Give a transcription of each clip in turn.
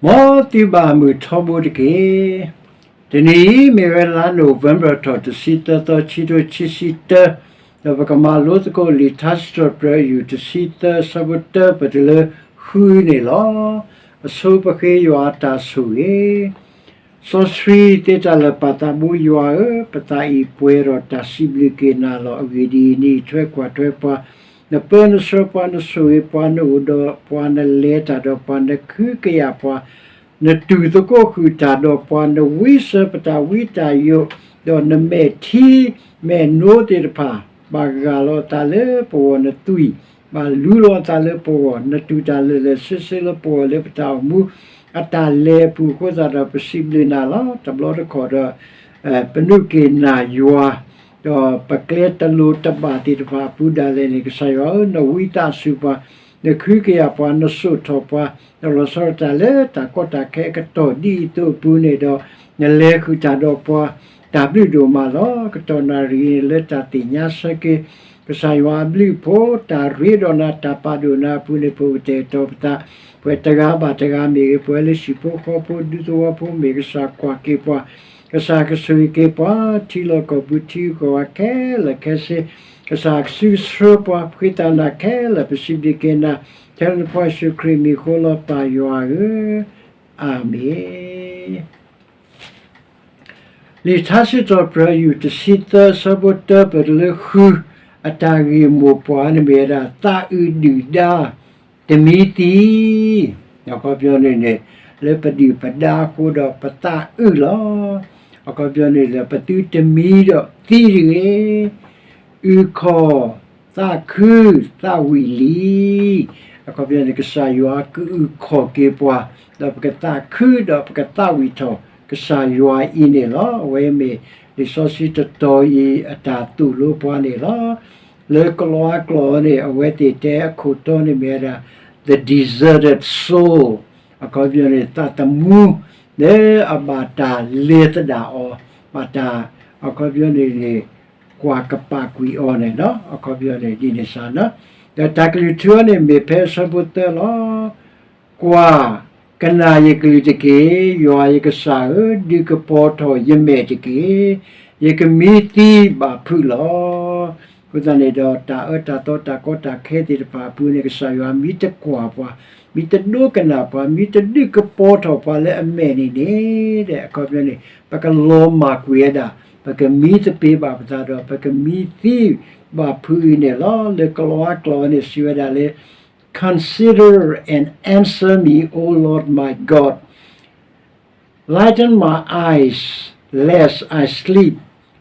မ်သုဘၣ်မုာ်ထီဘိတက့ၢ်. တနံၤအံၤမ့ၢ်ဝဲလါ November ထီၣ်တဆံသၢသီ ခံထိခံဆံတၢ, ဒီးပကမၤလိသကိးလံာ်ထါစံးထီၣ်ပတြၢၤ ယူၢ်တဆံသၢ အဆၢဖိတၢ ပတုၤလၢဃုန့ၣ်လီၤ. အဆိပဃ့ယွၤအတၢ်ဆိၣ်ဂ့ၤ စီဆှံသ့တၢ်လၢာ် ပၢ်သးဘိယွၤဧၢ, ပသးအံၤပှဲၤဒီးတၢ်စံးဘျုးက့ၤနၤလီၤ. အဂ့ၢ်ဒ်အံၤ, နအံးထွဲကွၢ်ထွဲပှၤ, နပၢနဆှၢပှၤ, နဆိၣ်ဂ့ၤပှၤ, နအိၣ်ဒီးပှၤ, နလဲၤတၢ်ဒီးပှၤ, နဃုကယာ်ပှၤ, နတူၢ်သကိးဃုာ်တၢ်ဒီးပှၤ, နဝံစၢၤပတၢ်ဝံတၢ်ယိး, ဒီးနမဲာ်ထံမဲာ်နိသ့ၣ်တဖၣ် ဘၣ်ဂၢ်လီၤအသးလၢပဂီၢ်, နသွံၣ်ဘၣ်လူလီၤအသးလၢပဂီၢ်, နတူၢ်တၢ်လၢာ်လၢာ်ဆ့ဆ့လၢပဂီၢ်လၢပတၢ်အိၣ်မူအတၢ်လဲၤအပူၤအဃိသတးဒီး ပစံးဘျုးနၤလီၤ. တဘျီတခီၣ်ဒီး ပနုာ်က့ၤနၤယွၤ, ဒီးပကျဲတလိၤတဘၣ်သ့ၣ်တဖၣ်အပူၤဒၣ်လဲာ်န့ၣ် ကစၢ်ယွၤဧၢ, နဝံသးစူၤပှၤ, နဃုကယာ်ပှၤ, နစိာ်ထီၣ်ပှၤ, နလီၤဆီဒၣ်တၢ်လၢတၢ်ကီတၢ်ခဲအကတီၢ်ဒ်အံၤအသိးအပူၤန့ၣ်ဒီး နလဲၤဃုာ်တၢ်ဒီးပှၤ တၢ်ဘျုးဒိၣ်မးလီၤ. ကတီၢ်နၣ်ရံၣ်အံၤန့ၣ် လၢတၢ်သ့ၣ်ညါဆၢက့ၤ ကစၢ်ယွၤအဘျုးအဖှိၣ် တၢ်ရ့ဒီးနၤ တၢ်ပာ်ဒိၣ်နၤအပူၤန့ၣ် ပကတဲာ်ကတီၤပသး, ပှၤတဂၤဘၣ်တဂၤမ့ၢ်ဂ့ၤ, ပှၤလၢဟံၣ်ဖိဃီဖိ ဒူသဝီဖိမ့ၢ်ဂ့ၤ, ကစၢ်ကွၢ်က့ၤပှၤ, ကစၢ်ကဆိၣ်ဂ့ၤက့ၤပှၤ ထံလီၢ်ကီၢ်ပူၤ ထံဂုၤကီၢ်ဂၤခဲလၢာ်ခဲဆ့, ကစၢ်ကဆှၢဆှၢပှၤ ပဃ့သးနၤခဲလၢာ် ပစံးဘျုးက့ၤနၤ ထဲနဖိယ့ၣ်ၡူးခရံာ်မံၤအဃိလီၤ ပၢ်ယွၤဧၢ, အၤမ့ၣ်. လံာ်ထါစံးထီၣ်ပတြၢၤ ယူၢ်တဆံသၢ အဆၢဖိတၢ ပတုၤလၢဃု, အတၢ်ဂ့ၢ်မိၢ်ပှၢ်န့ၣ်မ့ၢ်ဝဲဒၣ် သးအုးဒုၣ်ဒါ တမံသံ, အခီပညီန့ၣ်န့ၣ် လၢပဒုၣ်ပဒါအဃိဒီးပသးအုးလီၤ. အခီပညီန့ၣ်ဒီး ပသုတမံဒီးသံတဂ့ၤ, အုၣ်ခီၣ်သးခုသးဝံၣ်လံ. အခီပညီန့ၣ် ကစၢ်ယွၤကအုၣ်ခီၣ်က့ၤပှၤ, ဒီးပကသးခုဒီးပကသးဝံၣ်ထီၣ်ကစၢ်ယွၤအံၤန့ၣ်လီၤ. အဝဲမ့ၢ်လံာ်စီဆှံတတီၤအံၤ အတၢ်သိၣ်လိပှၤန့ၣ်လီၤ. လၢကလံးကျိာ်န့ၣ် အဝဲသ့ၣ်တဲအခိၣ်တီန့ၣ်မ့ၢ်ဝဲဒၣ် the deserted soul, အခီပညီန့ၣ် သးသမူ လၢအဘၣ်တၢ်လဲၤသဒၣ်အီၤ, ဘၣ်တၢ် အခီပညီန့ၣ်န့ၣ် ကွၢ်ကပာ်ကွံာ်အီၤန့ၣ်လီၤ. အခီပညီန့ၣ် ဒ်န့ၣ်စ့ၢ်န့ၣ်, ဒီးတၢ်ကလုၢ်ထူအီၤန့ၣ် မ့ၢ်ဖဲအဆၢဖိသၢလီၤ. ကွၢ်, ကနၣ်ယကလုၢ်တက့ၢ်. ယွၤယကစၢ်ဧၢ, ဒုးကပီၤထီၣ်ယမဲာ်တက့ၢ်. ယကမံသံဘၣ်ဖုးလီၤ. အဃိသတးန့ၣ်ဒီး တၢ်အၢတၢ်သီတၢ်ကီတၢ်ခဲသ့ၣ်တဖၣ်အပူၤန့ၣ် ကစၢ်ယွၤမ့ၢ်တကွၢ်ပှၤ, မ့ၢ်တဒိကနၣ်ပှၤ, မ့ၢ်တဒုးကပီၤထီၣ်ပှၤလၢအမဲာ်န့ၣ်န့ၣ် အခီပညီန့ၣ် ပကလီၤမၢ်ကွံာ်ဝဲဒၣ်, ပကမံသပ့ၤဘၣ်ပသးဒီး ပကမံသံဘၣ်ဖုးအံၤန့ၣ်လီၤ. လၢကလံးကျိာ်န့ၣ် စံးဝဲဒၣ်လၢ Consider and answer me, O Lord my God. Lighten my eyes, lest I sleep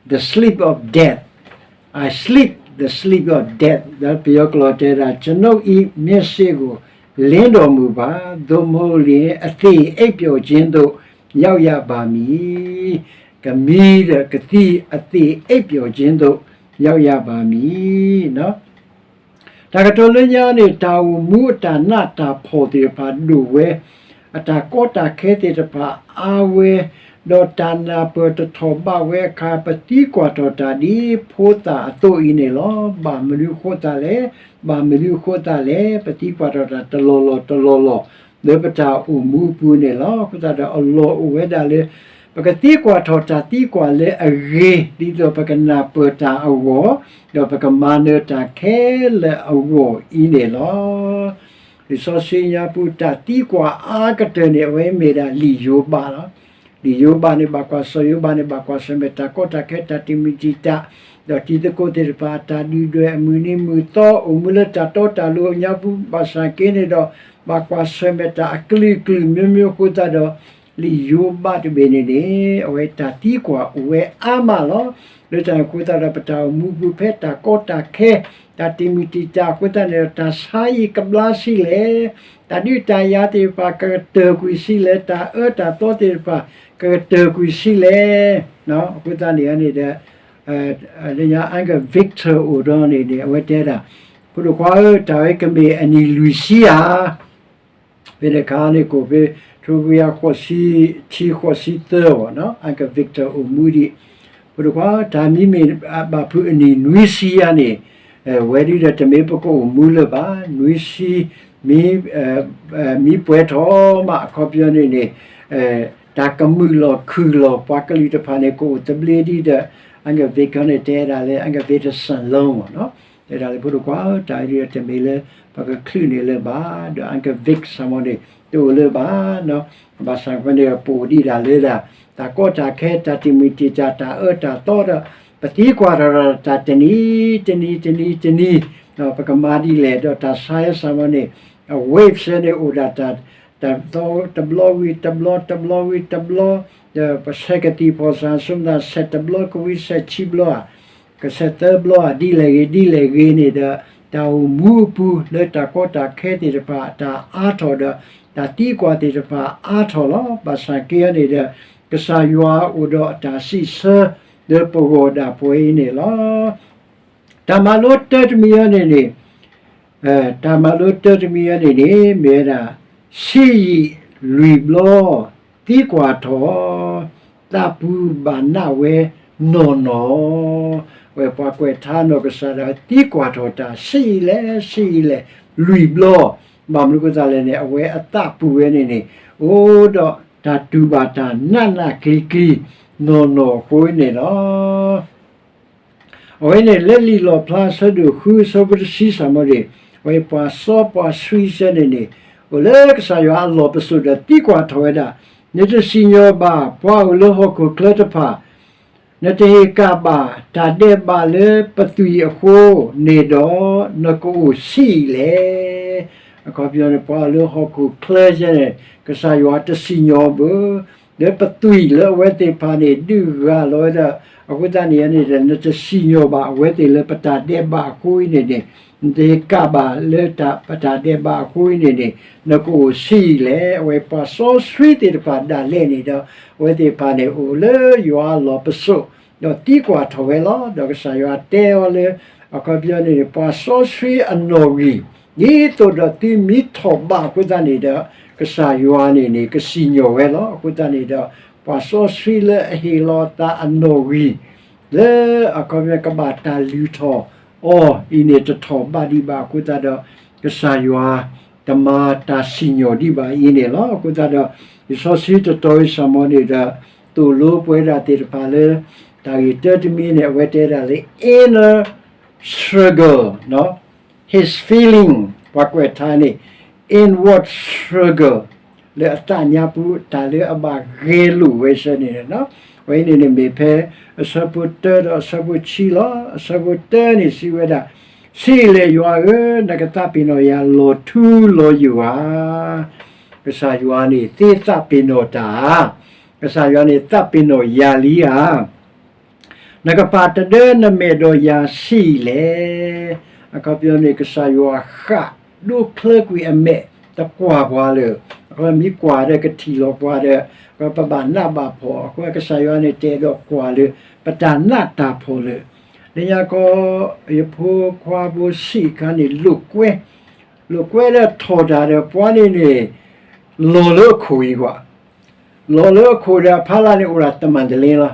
the sleep of death. I sleep the sleep of death. ဒီးပယီၤကျိာ်တဲဒၣ် ကျွန်ုပ်၏မျက်စိကို လင်းတော်မူပါ, သို့မဟုတ်လျှင် အသေအိပ်ပျော်ခြင်းသို့ ရောက်ရပါမည်. ကမံဒီးကသံ အသေအိပ်ပျော်ခြင်းသို့ ရောက်ရပါမည်. တၢ်ကတိၤလၢညါန့ၣ် တၢ်အိၣ်မူအတၢ်နးတၢ်ဖှီၣ်သ့ၣ်တဖၣ်ဒိၣ်ဝဲ, အတၢ်ကီတၢ်ခဲသ့ၣ်တဖၣ်အါဝဲ, ဒီးတၢ်နၢ်ပၢၢ်တထီၣ်ဘးဝဲအခါ ပသံကွၢ်ထီၣ်တၢ်ဒ်ဖိသၣ်အသိးအံၤန့ၣ်လီၤ. ဘၣ်မနုၤဃိသတးလဲၣ်, ဘၣ်မနုၤဃိသတးလဲၣ်, ပသံကွၢ်ထီၣ်တၢ်တလီၢ်လီၢ်တလီၢ်လီၢ် လၢပတၢ်အိၣ်မူအပူၤန့ၣ်လီၤ. အဃိသတးဒီးအလီၢ်အိၣ်ဝဲဒၣ်လၢ ပကသံကွၢ်ထီၣ်တၢ်သံကွၢ်လၢအဂ့ၤ ဒ်သိးပကနၢ်ပၢၢ်တၢ်အဂီၢ်, ဒီးပကမၤနၢၤတၢ်ခဲလၢာ်အဂီၢ်အံၤန့ၣ်လီၤ. လံာ်စီဆှံညါပူၤတၢ်သံကွၢ်အါကတၢၢ်န့ၣ် အဝဲမ့ၢ်ဒၣ်လံာ်ယိၤဘးလီၤ. လံာ်ယိၤဘးန့ၣ် ဘၣ်ကွၢ်ဆၢ ယိၤဘးန့ၣ် ဘၣ်ကွၢ်ဆၢၣ်မဲာ်တၢ်ကီတၢ်ခဲ တၢ်တံာ်မုၢ်တံာ်တာ်, ဒီးတံၤသကိးသ့ၣ်တဖၣ်အတၢ်ဒုၣ်ဒွဲၣ်အမုၢ်နံၤမုၢ်သီ အိၣ်မူလၢတၢ်တီတၢ်လိၤအညါပူၤ ဘၣ်ဆၣ်က့န့ၣ်ဒီး ဘၣ်ကွၢ်ဆၢၣ်မဲာ်တၢ်အကလုာ်ကလုာ်မျိုးမျိုးအဃိသတးဒီး လံာ်ယိၤဘးတဘ့ၣ်န့ၣ်န့ၣ် အဝဲတၢ်သံကွၢ်အိၣ်ဝဲအါမးလီၤ. လၢတၢ်န့ၣ်အဃိသတးဒီး ပတၢ်အိၣ်မူပူၤဖဲတၢ်ကီတၢ်ခဲ တၢ်တံာ်မုၢ်တံာ်တာ်အဃိသတးန့ၣ်ဒီး တၢ်ဆါအံၤကဘျါဆံးလဲၣ်, တၢ်ဒုးတၢ်ယၤသ့ၣ်တဖၣ်ကကတၢၢ်ကွံာ်ဆံးလဲၣ်, တၢ်အၢတၢ်သီသ့ၣ်တဖၣ် ကကတၢၢ်ကွံာ်ဆံးလဲၣ်. အဃိသတးန့ၣ်န့ၣ်ဒီး လၢညါ Uncle Victor အိၣ်ဒီးန့ၣ်န့ၣ် အဝဲတဲဒၣ်, ဖိဒိၣ်ခွါဧၢ, တၢ်ဝဲကမ့ၢ်အနံၣ်လွံၢ်ဆံဧါ ဖဲန့ၣ်အခါန့ၣ် ကအိၣ်ဖဲ ထိခွံကယၤဃိးဆံ ခံ ဃိးဆံသၢဘၣ်နီၤ, Uncle Victor အိၣ်မူဒံး, ဖိဒိၣ်ခွါ တၢ်မံမ့ၢ်ဘၣ်ဖုးအနံၣ်နွံဆံယါန့ၣ်, ဝဲဒၣ်ဒီးတမ့ၢ်ပကအိၣ်မူလၢၤဘၣ်, နွံဆံ မ့ၢ်, မ့ၢ်ပှဲၤထီၣ်မး အခီပညီန့ၣ်န့ၣ်, တၢ်ကမုာ်လီၤခုၣ်လီၤ ပှၤကလုာ်တဖၣ်န့ၣ် ကအိၣ်သဘျ့ဒံးဒီး Angus Vick န့ၣ်တဲဒၣ်လၢ Angus Vick တစၢၣ်လီၤမးနီၤ, တဲဒၣ်လၢဖိဒိၣ်ခွါဧၢ တၢ်အံၤတမ့ၢ်လၢ ပကချုးန့ၢ်လၢၤဘၣ်, ဒီး Angus Vick စၢ်မီၤန့ၣ် တအိၣ်လၢၤဘၣ်နီၤ, ဘၣ်ဆၣ်ဖဲန့ၣ် ပအိၣ်ဒံးဒၣ်လၢဒၣ် တၢ်ကီတၢ်ခဲ တၢ်တံာ်မုၢ်တံာ်တာ် တၢ်အၢတၢ်သီဒီး ပသံကွၢ်ထီၣ်ဒီးတၢ်တနံၤ တနံၤ တနံၤ တနံၤ, ပကမၤဒ်လဲၣ် ဒီးတၢ်ဆါဟဲစၢ်မီၤန့ၣ် အ wave စဲန့ၣ် အိၣ်ဒၣ်တၢ် တဘျီဝံၤတဘျီ တဘျီဝံၤတဘျီ, ဒီးပဆဲးကသံၣ်ဖီၣ်စၢ် ဆိမိၣ်သး ဆဲးတဘျီကဝံၤ ဆဲးဆံဘျီဧါ, ကဆဲးသၢဘျီဧါ, ဒ်လဲၣ်ဂ့ၤ ဒ်လဲၣ်ဂ့ၤန့ၣ်ဒီး တၢ်အိၣ်မူအပူၤလၢတၢ်ကီတၢ်ခဲသ့ၣ်တဖၣ် တၢ်အါထီၣ်ဒီး တၢ်သံကွၢ်သ့ၣ်တဖၣ်အါထီၣ်လီၤ. ဘၣ်ဆၣ်က့အံၤန့ၣ်ဒီး ကစၢ်ယွၤအိၣ်ဒီးအတၢ်စံးဆၢ လၢပဂီၢ်ဒၣ်ပှဲၤအံၤန့ၣ်လီၤ. တၢ်မၤလိတၢတမံၤအံၤန့ၣ်န့ၣ်, တၢ်မၤလိတၢတမံၤအံၤန့ၣ်န့ၣ် မ့ၢ်ဝဲဒၣ် ဆံးယံာ်လွံၢ်ဘျီ သံကွၢ်ထီၣ်, သးပူၤဘၣ်နးဝဲနီၢ်နီၢ်, အဝဲပှၤကွဲးထါနီၢ်ကစၢ်ဒီး သံကွၢ်ထီၣ်တၢ် ဆံးယံာ်လဲၣ် ဆံးယံာ်လဲၣ် လွံၢ်ဘျီ, ဘၣ်မနုၤအဃိသတးလဲၣ်န့ၣ် အဝဲအသးပူၤဝဲန့ၣ်န့ၣ် အိၣ်ဒီးတၢ်တူၢ်ဘၣ်တၢ်နးနးကျံၤကျံၤ နီၢ်နီၢ်အဃိန့ၣ်လီၤ. အဝဲန့ၣ်လၢလံာ်လီၣ်ဖျါအဆၢဒိၣ်ဃုအဆၢဖိတဆံစၢ်မီၤန့ၣ်, အဝဲပှၤစီပှၤဆှံစဲန့ၣ်န့ၣ်, အိၣ်လၢကစၢ်ယွၤအလီၢ်ပစိာ်ဒီးသံကွၢ်ထီၣ်ဝဲဒၣ်, နတစံၣ်ညီၣ်ဘၣ်ပှၤအိၣ်လၢဟီၣ်ခိၣ်ချၢတဖၣ်, နတဟ့ၣ်ကၣ်ဘၣ်တၢ်ဒဲးဘးလၢပသွံၣ်အဃိန့ၣ်ဒီး နကအိၣ်ဆံးယံာ်လဲၣ်. အခီပညီန့ၣ် ပှၤအိၣ်လၢဟီၣ်ခိၣ်ချၢစဲန့ၣ် ကစၢ်ယွၤတစံၣ်ညီၣ်ဘၣ် လၢပသွံၣ်လၢအဝဲသ့ၣ်တဖၣ်န့ၣ် ဒုးဂၤလီၤဝဲဒၣ်, အဃိသတးန့ၣ်န့ၣ်ဒီး နတစံၣ်ညီၣ်ဘၣ်အဝဲသ့ၣ်လၢပတၢ်ဒဲးဘးအဃိအံၤန့ၣ်န့ၣ်, နတဟ့ၣ်ကၣ်ဘၣ်လၢပတၢ်ဒဲးဘးအဃိအံၤန့ၣ်န့ၣ်, နကအိၣ်ဆံးယံာ်လဲၣ်. အဝဲပှၤစီဆှံသ့ၣ်တဖၣ်ဒၣ်လဲာ်န့ၣ်ဒီး အဝဲသ့ၣ်တဖၣ်န့ၣ် အိၣ်လၢယွၤအလီၢ်ပစိာ် ဒီးသံကွၢ်ထီၣ်ဝဲလီၤ. ဒီးကစၢ်ယွၤတဲအီၤလၢ အခီပညီန့ၣ် ပှၤစီဆှံအနီၣ်ဂံၢ် ဒ်သိးဒီးသုမ့ၢ်ထီၣ်ဘးအဃိသတးန့ၣ်ဒီး ကစၢ်ယွၤန့ၣ်န့ၣ် ကစံၣ်ညီၣ်ဝဲလီၤ. အဃိသတးန့ၣ်ဒီး ပှၤစီဆှံလၢအဟ့ၣ်လီၤအသးအနီၣ်ဂံၢ် လၢအခီပညီကဘၣ်တၢ်လုၢ်ထီၣ်အီၤအံၤန့ၣ် တထီၣ်ဘးဒံးဘၣ်အဃိသတးဒီး ကစၢ်ယွၤတမၤတၢ်စံၣ်ညီၣ်ဒံးဘၣ်အံၤန့ၣ်လီၤ. အဃိသတးဒီး လံာ်စီဆှံတတီၤအံၤစၢ်မီၤန့ၣ်ဒီး သိၣ်လိပဝဲဒၣ်သ့ၣ်တဖၣ်လၢ တၢ်ဂ့ၢ်တၢတမံၤန့ၣ် အဝဲတဲဒၣ်လၢ inner struggle, his feeling, ပှၤကွဲးထါန့ၣ် inward struggle လၢအသးညါပူၤ တၢ်လၢအဘၣ်ဂဲၤလိာ်ဝဲဆၢန့ၣ်လီၤ. အဝဲအံၤန့ၣ်န့ၣ်မ့ၢ်ဖဲအဆၢဖိတၢဒီးအဆၢဖိဆံလီၤ. အဆၢဖိတၢန့ၣ်စံးဝဲဒၣ်, ဆံးယံာ်လဲၣ်ယွၤဧၢ, နကသးပ့ၤနီၣ်ယၤလီၤထူလီၤယိာ်ဧါ. ကစၢ်ယွၤန့ၣ်သ့သးပ့ၤနီၣ်တၢ်ဧါ, ကစၢ်ယွၤန့ၣ်သးပ့ၤနီၣ်ယၤလံဧါ. နကပာ်တဒၢနမဲာ်ဒီးယၤဆံးယံာ်လဲၣ်. အခီပညီန့ၣ် ကစၢ်ယွၤဃၣ်ဒိချၢကွံာ်အမဲာ် တကွၢ်ပှၤလၢၤ, အခီပညီမ့ၢ်ကွၢ်ဒီးကထံၣ်လီၤပှၤဒီး ပဘၣ်နးဘၣ်ဖှီၣ်, အဃိကစၢ်ယွၤန့ၣ်တဲဒီးကွၢ်လၢ ပတၢ်နးတၢ်ဖှီၣ်လၢၤ. လၢညါကီ ယဖိခွါဖိဆံးအခါန့ၣ် လိာ်ကွဲ, လိာ်ကွဲလၢထီၣ်တၢ်ဒီးပှၤန့ၣ်န့ၣ် လီၤလၢအခိၣ်အံၤကွၢ် လီၤလၢအခိၣ်ဒီးအဖီလာ်န့ၣ်အိၣ်ဒၣ်တမၣ်တလ့လီၤ.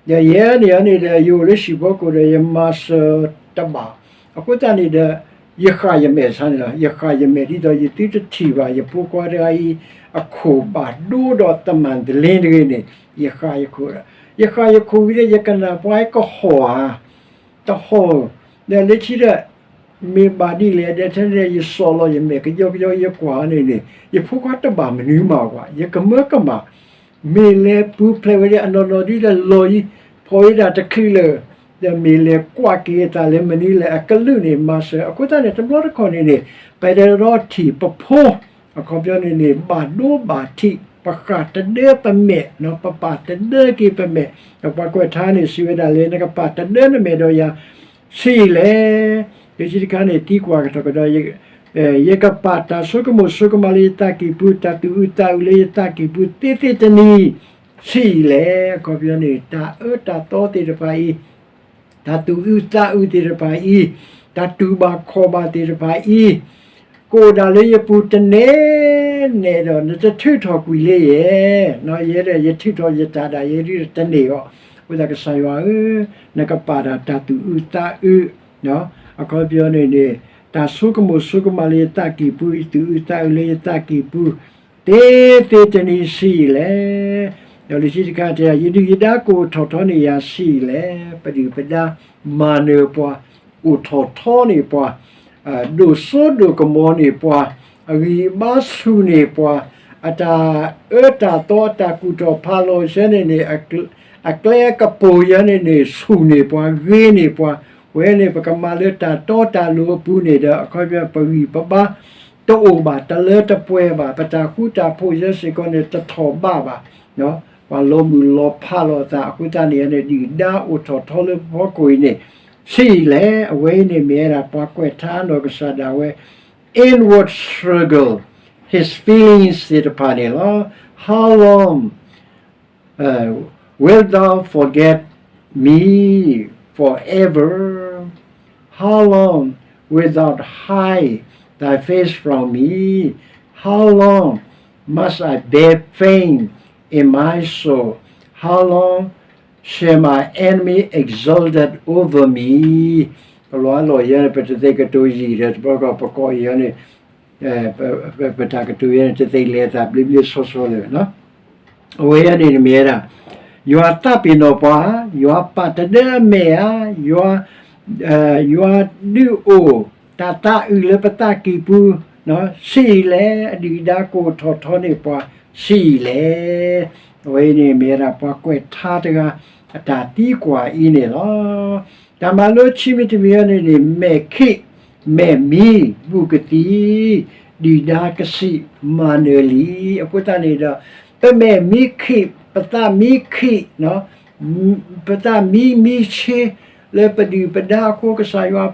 ဒီးယဲန့ၣ်န့ၣ်ဒီး ယအိၣ်လၢဟံၣ်ဖိခိၣ်ဒီး ယမၤစၢၤတဘၣ်. အဃိသတးန့ၣ်ဒီး ယဃၣ်ယမဲာ်ဆါန့ၣ်လီၤ. ယဃၣ်ယမဲာ်ဒ်သိးယသုတထံၣ်ဘၣ် ယဖိခွါတဂၤအံၤ အခိၣ်ဘၣ်ဒိဒီးတမၣ်တလ့တဂ့ၤန့ၣ် ယဃၣ်ယခိၣ်ဒီး ယဃၣ်ယခိၣ်ဝံၤဒီး ယကနၣ်ပှၤကဟီၣ်ဧါ တဟီၣ်, ဒီးလၢခံဒီး မ့ၢ်ဘၣ်ဒ်လဲၣ် ဒီးထဲန့ၣ် ယစိာ်လီၤယမဲာ်ကယီကယီ ယကွၢ်န့ၣ်န့ၣ် ယဖိခွါတဘၣ်မနုၤမးကွၢ် ယကမၢကမၣ်, မ့ၢ်လဲၤပူၤဖျဲးဝဲဒၣ်အနီၢ်နီၢ်ဒ်ဒီးလီၤယံၤ ဖီၣ်ဝဲဒၣ်တချုးလၢၤ, ဒီးမ့ၢ်လဲၤကွၢ်က့ၤအသးလၢမနုၤလဲၣ် အကလုၢ်န့ၣ်မၤစၢၤ အဃိသတးန့ၣ် တဘျီတခီၣ်န့ၣ်န့ၣ် ပဒဲရီထံၣ်ပဖိ အခီပညီန့ၣ်န့ၣ် ဘၣ်ဒိဘၣ်ထံး ပဃၣ်တဒၢပမဲာ် ပပာ်တဒၢက့ၤပမဲာ်, ဒီးပှၤကွဲးထါန့ၣ် စံးဝဲဒၣ်လၢ နကပာ်တဒၢနမဲာ်ဒီးယၤ ဆံးယံာ်လဲၣ်, လၢခံတခါန့ၣ် သံကွၢ်ကထီၣ်ကဒီး ယကပာ်တၢ်ဆိကမိၣ်ဆိကမးလၢယသးကံၢ်ပူၤ တၢ်သူၣ်အုးသးအုးလၢယသးကံၢ်ပူၤသ့သ့တနံၤ ဆံးယံာ်လဲၣ်, အခီပညီန့ၣ် တၢ်အၢတၢ်သီသ့ၣ်တဖၣ်အံၤ တၢ်သူၣ်အုးသးအုးသ့ၣ်တဖၣ်အံၤ, တၢ်တူၢ်ဘၣ်ခီၣ်ဘၣ်သ့ၣ်တဖၣ်အံၤ, ကအိၣ်ဒၣ်လၢယပူၤတနဲၣ်နဲၣ်ဒီး နတထုးထီၣ်ကွံာ်လၢယဲ, ယဲဒီးယထုးထီၣ်ယတၢ်ဒၣ်ယဲဒ်တန့ၢ်အီၤ, အဃိသတးကစၢ်ယွၤဧၢ, နကပာ်တၢ်တၢ်သူၣ်အုးသးအုး, အခီပညီန့ၣ်န့ၣ် တၢ်ဆိကမိၣ်ဆိကမးလၢယသးကံၢ်ပူၤ, ယသူၣ်အုးသးအုးလၢယသးကံၢ်ပူၤ, သ့သ့တနံၤဆံးအံၤလဲၣ်. ဒီးလံာ်ထံတခါတဲဒၣ်, ယဒုၣ်ယဒါကအိၣ်ထီၣ်ထီန့ၢ်ယၤဆံးအံၤလဲၣ်. ပဒုၣ်ပဒါမၤနၢၤပှၤ, အိၣ်ထီၣ်ထီန့ၢ်ပှၤ, ဒိၣ်စိဒိၣ်ကမီၤန့ၢ်ပှၤ, အဂံၢ်အဘါဆူၣ်န့ၢ်ပှၤ, အတၢ်အၢတၢ်သီအတၢ်ကူၣ်ထီၣ်ဖးလီၤဆၢန့ၣ်န့ၣ်, အကျဲအကပိာ်ယၤန့ၣ်န့ၣ် ဆူၣ်န့ၢ်ပှၤ, ဂ့ၤန့ၢ်ပှၤ, ဝဲန့ၣ်ပကမၤလၢတၢ်တီတၢ်လိၤအပူၤန့ၣ်ဒီး အခီပညီပဂံၢ်ပဘါတအိၣ်ဘၣ်, တလၢတပှဲၤဘၣ်, ပတၢ်ဃူတၢ်ဖိးယဲစ့ၢ်ကီးန့ၣ် တထီၣ်ဘးဘၣ်, ပှၤလီၤမုၢ်လီၤဖးလိာ်အသးအဃိသတးန့ၣ်န့ၣ် ဒုၣ်ဒါအိၣ်ထီၣ်ထီလၢပဖီခိၣ်အံၤန့ၣ် ဆံးအံၤလဲၣ်. အဝဲအံၤန့ၣ်မ့ၢ်ဝဲဒၣ်ပှၤကွဲးထါအနီၢ်ကစၢ်ဒၣ်ဝဲ inward struggle, his feelings သ့ၣ်တဖၣ်န့ၣ်လီၤ. How long, uh, wilt thou forget me forever? How long wilt thou hide thy face from me? How long must I bear pain in my soul? How long shall my enemy exult over me? ပလီၤအလီၢ်ယဲန့ၣ် ပတသ့ကတိၤယံာ်ဒီး တဘျီကီးပကိးအံၤန့ၣ် ပတၢ်ကတိၤယဲန့ၣ် တသ့လဲၤသးဘျ့ဘျ့ဆှီဆှီလၢၤ. အဝဲအံၤန့ၣ်မ့ၢ်ဝဲဒၣ် ယွၤသးပ့ၤနီၣ်ပှၤ, ယွၤပာ်တဒၢအမဲာ်ဧါ, ယွၤ, ယွၤဒုးအိၣ်တၢ်သးအုးလၢပသးကံၢ်ပူၤ ဆံးအံၤလဲၣ်, အဒုၣ်အဒါကအိၣ်ထီၣ်ထီန့ၢ်ပှၤ ဆံးအံၤလဲၣ်. အဝဲအံၤန့ၣ်မ့ၢ်ဝဲဒၣ်ပှၤကွဲးထါတဂၤ အတၢ်သံကွၢ်အံၤန့ၣ်လီၤ. တၢ်မၤလိခံမံၤတမံၤအံၤန့ၣ်န့ၣ် မဲာ်ခံး, မဲာ်မံ, ဘူးကသံ, ဒုၣ်ဒါကစံးမၤနၢၤလံ. အဃိသတးန့ၣ်ဒီး ပမဲာ်မံခံး, ပသးမံခံး, ပသးမံမံဆ့ လၢပဒုၣ်ပဒါအဃိ ကစၢ်ယွၤ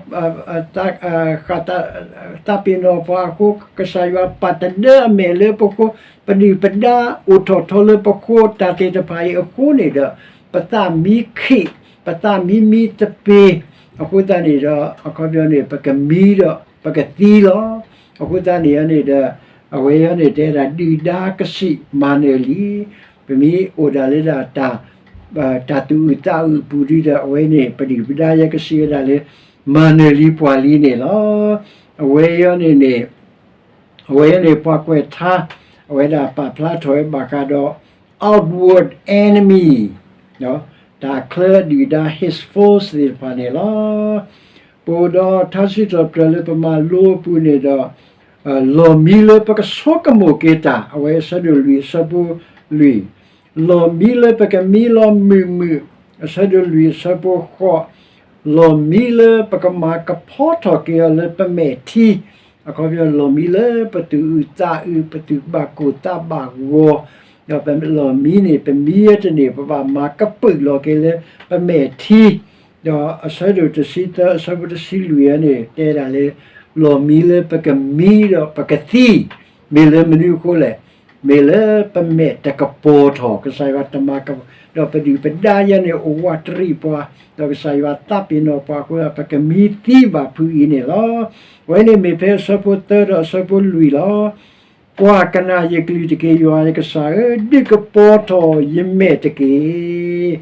သးပ့ၤနီၣ်ပှၤအဃိ ကစၢ်ယွၤပာ်တဒၢအမဲာ်လၢပဃိ ပဒုၣ်ပဒါအိၣ်ထီၣ်ထီလၢပဃိ တၢ်သ့ၣ်တဖၣ်အံၤအဃိန့ၣ်ဒီး ပသးမံခံး ပသးမံမံသပ့ၤ အဃိသတးန့ၣ်ဒီး အခီပညီန့ၣ် ပကမံဒီးပကသံလီၤ. အဃိသတးန့ၣ်န့ၣ်ဒီး အဝဲအံၤန့ၣ် တဲဒၣ်ဒုၣ်ဒါကစံးမၤနၢၤလံ. ပမ့ၢ်အိၣ်ဒၣ်လၢဒၣ် တၢ်သူၣ်အုးသးအုးအပူၤဒီး အဝဲန့ၣ် ပဒုၣ်ပဒါယဲကစံးဝဲဒၣ်လၢ မၤနၢၤလံပှၤလံန့ၣ်လီၤ. အဝဲအံၤန့ၣ်န့ၣ် အဝဲန့ၣ်ပှၤကွဲးထါ အဝဲဒၣ်ပာ်ဖျါထီၣ်ဝဲဘၣ်ဃးဒီး outward enemy တၢ်ချၢဒုၣ်ဒါ his foes သ့ၣ်တဖၣ်န့ၣ်လီၤ. ပအိၣ်ဒီးထါစံးထီၣ်ပတြၢၤလၢပမၤလိအပူၤန့ၣ်ဒီး လီၢ်မံလၢပကဆိကမိၣ်က့ၤတၢ် အဝဲအဆၢဒိၣ်လွံၢ်အဆၢဖိလွံၢ်, လီၢ်မံလၢပကမံလီၤမုာ်မုာ် အဆၢဒိၣ်လွံၢ်အဆၢဖိဃိး, လီၢ်မံလၢပကမၤကဖီထီၣ်က့ၤအီၤလၢပမဲာ်ထံ, အခီပညီလီၢ်မံလၢပသူၣ်အုးသးအုး ပသူၣ်ဘၣ်ကိၢ်သးဘၣ်ဂီၤ, ဒီးပလီၢ်မံန့ၣ် ပမံဝဲတန့ၢ် ပဘၣ်မၤကပုာ်လီၤက့ၤလၢပမဲာ်ထံ, ဒီးအဆၢဒိၣ်တဆံသၢ အဆၢဖိတဆံလွံၢ်အံၤန့ၣ် တဲဒၣ်လၢ လီၢ်မံလၢပကမံဒီးပကသံ, မ့ၢ်လၢမနုၤအဃိလဲၣ်, မ့ၢ်လၢပမဲာ်တကပီၤထီၣ် ကစၢ်ယွၤတမၤက, ဒီးပဒုၣ်ပဒါယဲန့ၣ် အိၣ်ဝးတရံးပှၤ, ဒီးကစၢ်ယွၤသးပ့ၤနီၣ်ပှၤအဃိ ပကမံသံဘၣ်ဖုးအံၤန့ၣ်လီၤ. အဝဲန့ၣ်မ့ၢ်ဖဲအဆၢဖိသၢဒီးအဆၢဖိလွံၢ်လီၤ. ကွၢ်ကနၣ်ယကလုၢ်တက့ၢ် ယွၤယကစၢ်ဧၢ, ဒုးကပီၤထီၣ်ယမဲာ်တက့ၢ်.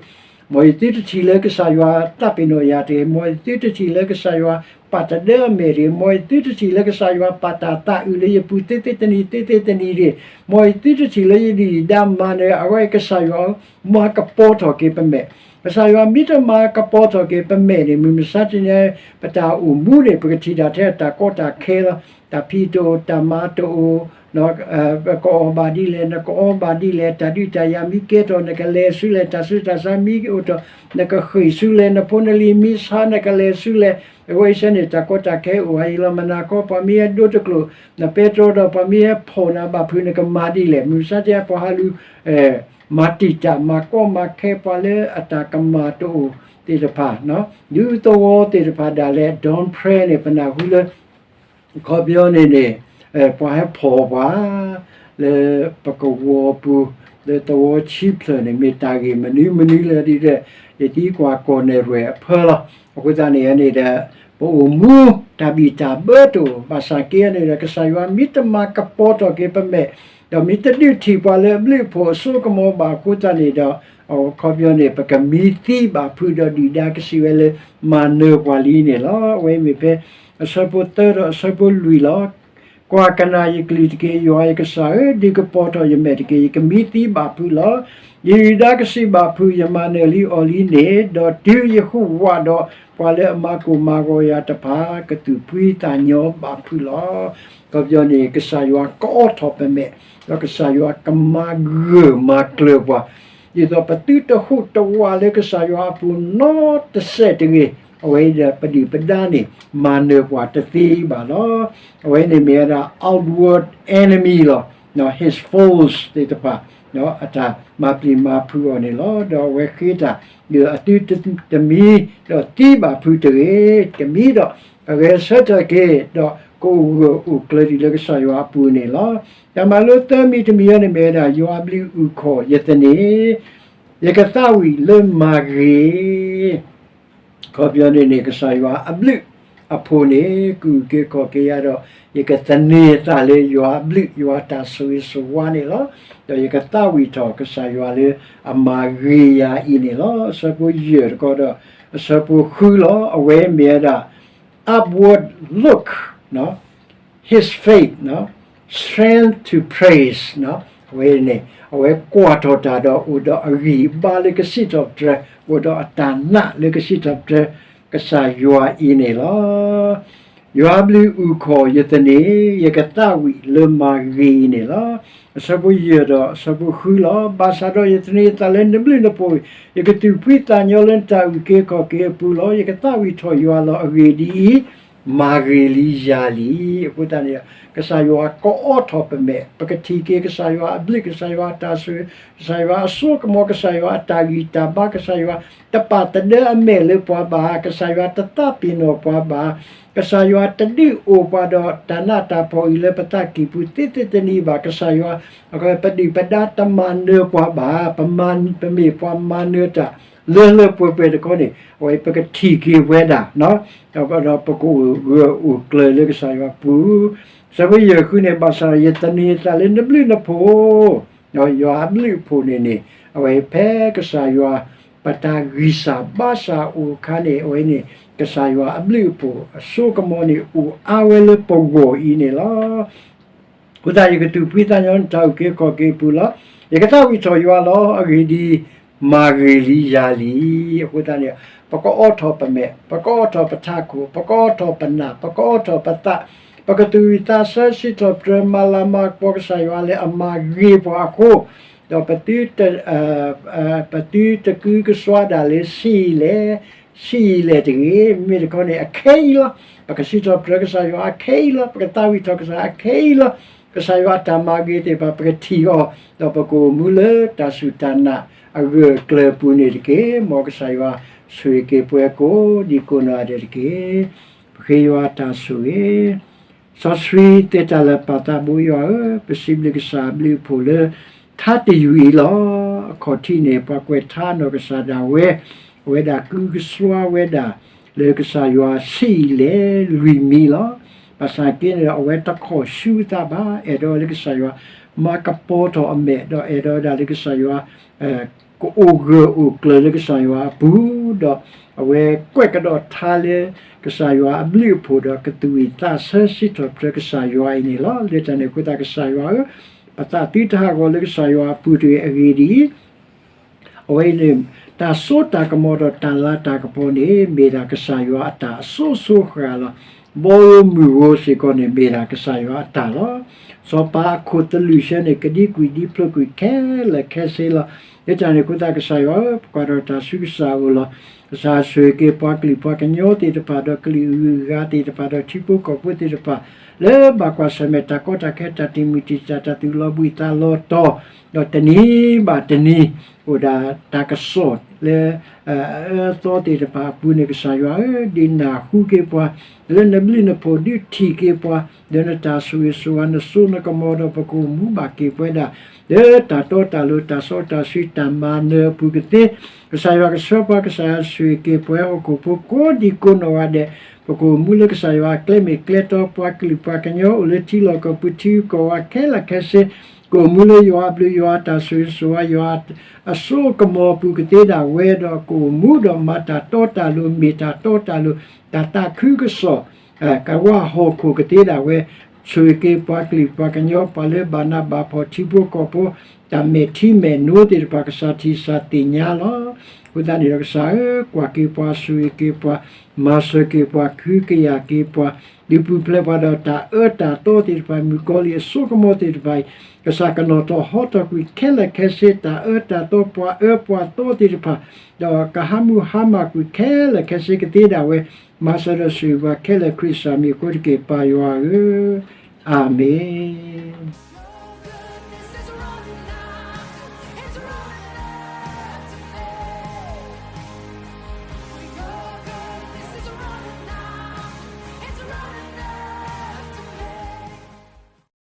မ်ယသုတထံၣ်လၢကစၢ်ယွၤသးပ့ၤနီၣ်ယၤတဂ့ၤ, မ်ယသုတထံၣ်လၢကစၢ်ယွၤပာ်တဒၢအမဲာ်တဂ့ၤ, မ်ယသုတထံၣ်လၢကစၢ်ယွၤပာ်တၢ်သးအုးလၢယပူၤသ့သ့တနံၤသ့သ့တနံၤတဂ့ၤ, မ်ယသုတထံၣ်လၢယဒုၣ်ယဒါမၤနၢၤ, အဝဲကစၢ်ယွၤဧၢ, မၤကပီၤထီၣ်က့ၤပမဲာ်. ကစၢ်ယွၤမ့ၢ်တမၤကပီၤထီၣ်က့ၤပမဲာ်န့ၣ် မုၢ်မဆါတနံၤ ပတၢ်အိၣ်မူန့ၣ် ပကထံၣ်ဒၣ်ထဲတၢ်ကီတၢ်ခဲလီၤ, တၢ်ဖံးတအိၣ် တၢ်မၤတအိၣ် နကအီၣ်ဘၣ်ဒ်လဲၣ် နကအီဘၣ်ဒ်လဲၣ်, တၢ်ဒုးတၢ်ယၤမ့ၢ်ကဲထီၣ် နကလဲၤဆူလဲၣ်, တၢ်ဆူးတၢ်ဆါမ့ၢ်အိၣ်ထီၣ် နကဃ့ၢ်ဆူလဲၣ်, နဖိနလံၤမ့ၢ်ဆါ နကလဲၤဆူလဲၣ်. အဝဲအံၤစ့ၢ်န့ၣ် တၢ်ကီတၢ်ခဲအိၣ်ဝဲအံၤလီၤ. မနၤကီ ပှၤမ့ၢ်ဟဲဒိတကျိာ် နပဲတြီဒီး ပှၤမ့ၢ်ဟဲဖီၣ်နၤဘၣ်ဖုး နကမၤဒ်လဲၣ်. မုၢ်မဆါတနံၤ ပှၤဟးလူၤ မၤတံာ်တာ် မၤကီမၤခဲပှၤလၢအတၢ်ကမၣ်တအိၣ်သ့ၣ်တဖၣ်, ဒုးသဝီသ့ၣ်တဖၣ်ဒၣ်လဲာ် dawn prayer န့ၣ် ပနၢ်ဟူလၢ အခီပညီန့ၣ်န့ၣ် ပှၤဟဲဖီၣ်ပှၤ လၢပကဝီၤပူၤ လၢသဝီဆံဖျၢၣ်န့ၣ် မ့ၢ်တၢ်ဂ့ၢ်မနုၤမနုၤလဲၣ်ဒီး ယသံကွၢ်ကီၢ်နဲၣ်ရွဲၣ်အဖၢလီၤ. အဃိသတးန့ၣ်န့ၣ်ဒီး ပအိၣ်မူတၢ်ဘံၣ်တၢ်ဘၢတအိၣ် ဘၣ်ဆၣ်က့န့ၣ်ဒီး ကစၢ်ယွၤမ့ၢ်တမၤကပီၤထီၣ်က့ၤပမဲာ် ဒီးမ့ၢ်တဒုးထံၣ်ပှၤလၢအဘျုးအဖှိၣ်အစိကမီၤဘၣ်အဃိသတးန့ၣ်ဒီး အခီပညီန့ၣ် ပကမံသံဘၣ်ဖုးဒီးဒုၣ်ဒါကစံးဝဲလၢ မၤနၢၤပှၤလံန့ၣ်လီၤ. အဝဲမ့ၢ်ဖဲ အဆၢဖိသၢဒီးအဆၢဖိလွံၢ်လီၤ. ကွၢ်ကနၣ်ယကလုၢ်တက့ၢ်, ယွၤယကစၢ်ဧၢ, ဒုးကပီၤထီၣ်ယမဲာ်တက့ၢ်. ယကမံသံဘၣ်ဖုးလီၤ. ယဒုၣ်ဒါကစံးဘၣ်ဖုး, ယမၤနၢၤလံအီၤလံန့ၣ်, ဒီးတုၤယဟူးဝးဒီး ပှၤလၢအမၤကိၢ်မၤဂီၤယၤတဖၣ် ကသူၣ်ဖှံသးညီဘၣ်ဖုးလီၤ. အခီပညီန့ၣ် ကစၢ်ယွၤကအိးထီၣ်ပမဲာ်, ဒီးကစၢ်ယွၤကမၤဂၢၢ်မၤကျၢၤပှၤ ဒ်သိးပသုတဟူးတဝးလၢကစၢ်ယွၤအပူၤနီတစဲးတဂ့ၤ. အဝဲအံၤဒီးပဒုၣ်ပဒါန့ၣ် မၤနၢၤပှၤတသ့ဘၣ်လီၤ. အဝဲန့ၣ်မ့ၢ်ဝဲဒၣ် outward enemy လီၤ. His foes သ့ၣ်တဖၣ် အတၢ်မၤပျံၤမၤဖုးအီၤန့ၣ်လီၤ. ဒီးအဝဲဃ့တၢ် ဒီးအသုတမံ ဒီးသံဘၣ်ဖုးတဂ့ၤ, တမံဒီး အဂဲၤဆၢထၢၣ်က့ၤ ဒီးကအိၣ်ဂၢၢ်အိၣ်ကျၢၤဒံးလၢကစၢ်ယွၤအပူၤန့ၣ်လီၤ. တၢ်မၤလိသၢမံၤတမံၤအံၤန့ၣ်မ့ၢ်ဝဲဒၣ် ယွၤအဘျုးအုၣ်ခီၣ်ယသန့ၤ, ယကသးဝံၣ်လၢမၤဂ့ၤ အခီပညီန့ၣ်န့ၣ် ကစၢ်ယွၤအဘျုးအဖှိၣ်န့ၣ် ကအုၣ်က့ၤခီၣ်က့ၤယၤဒီး ယကသန့ၤအသးလၢယွၤအဘျုး ယွၤအတၢ်ဆိၣ်ဂ့ၤဆိၣ်ဝါန့ၣ်လီၤ. ဒီးယကသးဝံၣ်ထီၣ်ကစၢ်ယွၤလၢအမၤဂ့ၤယၤအံၤန့ၣ်လီၤ. အဆၢဖိယဲၢ်တခီဒီး အဆၢဖိဃုလီၤ. အဝဲမ့ၢ်ဝဲဒၣ် upward look, his faith, strength to praise, အဝဲန့ၣ် အဝဲကွၢ်ထီၣ်တၢ်ဒီးအိၣ်ဒီးအဂံၢ်အဘါလၢကစံးထီၣ်ပတြၢၤ, အိၣ်ဒီးအတၢ်နာ်လၢကစံးထီၣ်ပတြၢၤ ကစၢ်ယွၤအံၤန့ၣ်လီၤ. ယွၤအဘျုးအုၣ်ခီၣ်ယသန့ၤ, ယကသးဝံၣ်လၢမၤဂ့ၤအံၤန့ၣ်လီၤ. အဆၢဖိယဲၢ်ဒီးအဆၢဖိဃုလီၤ. ဘၣ်ဆၣ်ဒီးယသန့ၤအသးလၢနဘျုးနဖှိၣ်, ယကသူၣ်ဖှံသးညီလၢနတၢ်အုၣ်က့ၤခီၣ်က့ၤအပူၤလီၤ. ယကသးဝံၣ်ထီၣ်ယွၤလီၤ. အဂ့ၢ်ဒ်အံၤ, မၤဂ့ၤလံယၤလံ. အဃိသတးန့ၣ် ကစၢ်ယွၤကအီထီၣ်ပမဲာ်, ပကထံၣ်က့ၤကစၢ်ယွၤအဘျုး, ကစၢ်ယွၤအတၢ်ဆိၣ်ဂ့ၤ, ကစၢ်ယွၤအစိကမီၤ, ကစၢ်ယွၤအတၢ်ဂံၢ်တၢ်ဘါ, ကစၢ်ယွၤတပာ်သဒၢအမဲာ်လၢပှၤဘၣ်, ကစၢ်ယွၤတသးပ့ၤနီၣ်ပှၤဘၣ်, ကစၢ်ယွၤတဒုးအိၣ်ပှၤဒီးတၢ်နးတၢ်ဖှီၣ်အံၤလၢပသးကံၢ်ပူၤသ့သ့တနံၤဘၣ်, ကစၢ်ယွၤ ပဒုၣ်ပဒါတမၤနၢၤပှၤဘၣ်, ပမၤ ပမ့ၢ်ပှၤမၤနၢၤတၢ်လၢလၢပှဲၤပှဲၤတခီန့ၣ် အဝဲပကထံၣ်က့ၤဝဲဒၣ် ဒီးပကအိၣ်ဂၢၢ်အိၣ်ကျၢၤလၢကစၢ်ယွၤပူၤ. ဆၢဖိယဲၢ်ဃုန့ၣ် ဘၣ်ဆၣ်ယသန့ၤအသးလၢနဘျုးနဖှိၣ်, ဒီးယွၤအဘျုးအဖှိၣ်န့ၣ်န့ၣ် အဝဲဖဲကစၢ်ယွၤ ပတၢ်ဂံၢ်စၢ်ဘါစၢ်အိၣ်အခါန့ၣ် အဝဲန့ၣ် ကစၢ်ယွၤအဘျုးအဖှိၣ် အစိကမီၤန့ၣ် အိၣ်အါဝဲလၢပဂီၢ်အံၤန့ၣ်လီၤ. အဃိသတး ယကသူၣ်ဖှံသးညီနတၢ်အုၣ်က့ၤခီၣ်က့ၤအပူၤလီၤ. ယကသးဝံၣ်ထီၣ်ယွၤလီၤ. အဂ့ၢ်ဒ်အံၤ, မၤဂ့ၤလံယၤလံ. အဃိသတးန့ၣ် ပကအိးထီၣ်ပမဲာ်, ပကအိးထီၣ်ပထးခိၣ်, ပကအိးထီၣ်ပနၢ်, ပကအိးထီၣ်ပသး, ပကသူၣ်ဝံၣ်သးဆၢ စံးထီၣ်ပတြၢၤမၤလၤမၤကပီၤကစၢ်ယွၤလၢအမၤဂ့ၤပှၤအဃိ, ဒီးပသုတ ပသုတကုကစွါဒၣ်လၢဆံးအံၤလဲၣ်, ဆံးအံၤလဲၣ်တဂ့ၤ, မ့မ့ၢ်တခီန့ၣ် အခဲအံၤလီၤ. ပကစံးထီၣ်ပတြၢၤကစၢ်ယွၤအခဲအံၤလီၤ. ပကသးဝံၣ်ထီၣ်ကစၢ်အခဲအံၤလီၤ. ကစၢ်ယွၤအတၢ်မၤဂ့ၤသ့ၣ်တဖၣ် ပကထံၣ်အီၤ, ဒီးပကအိၣ်မူလၢတၢ်စူၢ်တၢ်နာ်အဂၢၢ်အကျၢၤအပူၤန့ၣ်တက့ၢ်. မ်ကစၢ်ယွၤဆိၣ်ဂ့ၤက့ၤပှၤကိးဒံကိးနီၢ်ဂၤဒဲးတက့ၢ်. ပဃ့ယွၤတၢ်ဆိၣ်ဂ့ၤ စီဆှံသ့တၢ်လၢာ်ပာ်သးဘိယွၤဧၢ, ပစံးဘျုးကစၢ်အဘျုးအဖှိၣ်လၢ ထါတယုၢ်အံၤလီၤ. အခီၣ်ထံးန့ၣ် ပှၤကွဲးထါနီၢ်ကစၢ်ဒၣ်ဝဲ, အဝဲဒၣ်ကုကစွါဝဲဒၣ် လၢကစၢ်ယွၤဆံးအံၤလဲၣ်လွံၢ်မံၤလီၤ. ဘၣ်ဆၣ်က့န့ၣ်ဒီး အဝဲတခီၣ်ဆူအသးဘၣ်, အဲၣ်ဒိးလၢကစၢ်ယွၤ မၤကပီၤထီၣ်အမဲာ်, ဒီးအဲၣ်ဒိးဝဲဒၣ်လၢကစၢ်ယွၤ ကအိၣ်ဂၢၢ်အိၣ်ကျၢၤလၢကစၢ်ယွၤအပူၤ, ဒီးအဝဲကွဲးကဒီးထါလၢ ကစၢ်ယွၤအဘျုးအဖှိၣ်ဒီး ကသူၣ်ဝံၣ်သးဆၢစံးထီၣ်ပတြၢၤကစၢ်ယွၤအံၤန့ၣ်လီၤ. လၢတၢ်န့ၣ်အဃိသတး ကစၢ်ယွၤဧၢ, ပသးသုတဟးဂီၤလၢကစၢ်ယွၤအပူၤတဂ့ၤ. အဂ့ၢ်ဒ်အံၤ, အဝဲအံၤန့ၣ် တၢ်စိတၢ်ကမီၤဒီးတၢ်လၤတၢ်ကပီၤန့ၣ် မ့ၢ်ဒၣ်ကစၢ်ယွၤအတၢ်အစိအဆိဃာ်လီၤ. ဘီဧိၤမုၢ်ဧိၤစ့ၢ်ကီးန့ၣ် မ့ၢ်ဒၣ်ကစၢ်ယွၤအတၢ်လီၤ. စီၤပၤအခိၣ်သလုးဆၢန့ၣ် ကဒံကွံာ်ဒံဖျိးကွံာ်ခဲလၢာ်ခဲဆ့လီၤ. လၢတၢ်န့ၣ်အဃိသတး ကစၢ်ယွၤဧၢ, ပကွၢ်ထီၣ်တၢ်ဆူကစၢ်အအိၣ်လီၤ. ကစၢ်ဆိၣ်ဂ့ၤက့ၤပှၤကလုာ်ပှၤကညီသ့ၣ်တဖၣ် ဒီးကလုာ်အဂုၤအဂၤသ့ၣ်တဖၣ် ဒီးထံဖိကီၢ်ဖိသ့ၣ်တဖၣ် လၢဘၣ်ကွၢ်ဆၢၣ်မဲာ်တၢ်ကီတၢ်ခဲ တၢ်တံာ်မုၢ်တံာ်တာ် တၢ်သူၣ်လီၤဘှံးသးလီၤတီၤ, ဒီးတနံၤဘၣ်တနံၤ အိၣ်ဒၣ်တၢ်ကစီၣ်လၢ အအၢအသီသ့ၣ်တဖၣ်အပူၤန့ၣ် ကစၢ်ယွၤဧၢ, ဒုးနၢ်ဟူက့ၤပှၤ လၢနဘျုးနဖှိၣ် ဒုးထံၣ်က့ၤပှၤ လၢနတၢ်ဆိၣ်ဂ့ၤဆိၣ်ဝါ နစိနကမီၤဒီး ပကအိၣ်မူဘၣ်က့ၤပဝဲဒၣ် လၢတၢ်တီတၢ်လိၤ တၢ်စီတၢ်ဆှံ တၢ်မၤနၢၤအပူၤကသ့, ကစၢ်ယွၤကဆှၢပှၤ ကစၢ်ယွၤဆိၣ်ဂ့ၤက့ၤပှၤဟီၣ်ခိၣ်ဖိကိးဒံကိးနီၢ်ဂၤဒဲး, ပကအိၣ်မူလၢကစၢ်ယွၤအကျဲမ့ၢ်ကျဲတီ ပှၤကလုာ်ပှၤကညီအိၣ်လၢထံလီၢ်ကီၢ်ပူၤထံဂုၤကီၢ်ဂၤခဲလၢာ်ခဲဆ့ ကအိၣ်မူလၢယွၤအဘျုး ယွၤအတၢ်ဆိၣ်ဂ့ၤဆိၣ်ဝါ ယွၤအစိအကမီၤအပူၤကသ့ဒၣ်ဝဲဒီး ကအိၣ်မူဒီးမၤတၢ်တီတၢ်လိၤ မ့ၢ်တၢ်တီတၢ်လိၤ တၢ်သးခုကစီၣ် ကဝၢ်ဟီၣ်ခိၣ်ကသ့ဒၣ်ဝဲ, ဆိၣ်ဂ့ၤက့ၤပှၤကလုာ်ပှၤကညီ ပှၤလၢဘၣ်နးဘၣ်ဖှီၣ် ထံဖိကီၢ်ဖိ တၢ်မဲာ်ထံမဲာ်နိသ့ၣ်တဖၣ် ကစၢ်ထံၣ်စၢ်သ့ၣ်ညါလီၤ. အဃိသတးန့ၣ်ဒီးကစၢ်ဧၢ, ကွၢ်က့ၤပှၤ ဆိၣ်ဂ့ၤက့ၤပှၤ မၤစၢၤက့ၤပှၤ ကဟုကယာ်က့ၤပှၤ ဒုးပူၤဖျဲးပှၤဒီးတၢ်အၢတၢ်သီသ့ၣ်တဖၣ် မုၣ်ကီၤလံၢ်အစိကမီၤသ့ၣ်တဖၣ်အံၤ, ကစၢ်ကနီၤထီၣ်ဟီထီၣ်ကွံာ်ခဲလၢာ်ခဲဆ့ တၢ်အၢတၢ်သီ ပှၤအၢပှၤသီသ့ၣ်တဖၣ်, ဒီးကဟးမုၢ်ဟါမၢ်ကွံာ်ခဲလၢာ်ခဲဆ့ကသ့ဒၣ်ဝဲ, မၤစၢၤဒီးဆိၣ်ဂ့ၤပှၤခဲလၢာ် ခရံာ်စၢ်မံၤအဃိတက့ၢ် ပၢ်ယွၤဧၢ, အၤမ့ၣ်.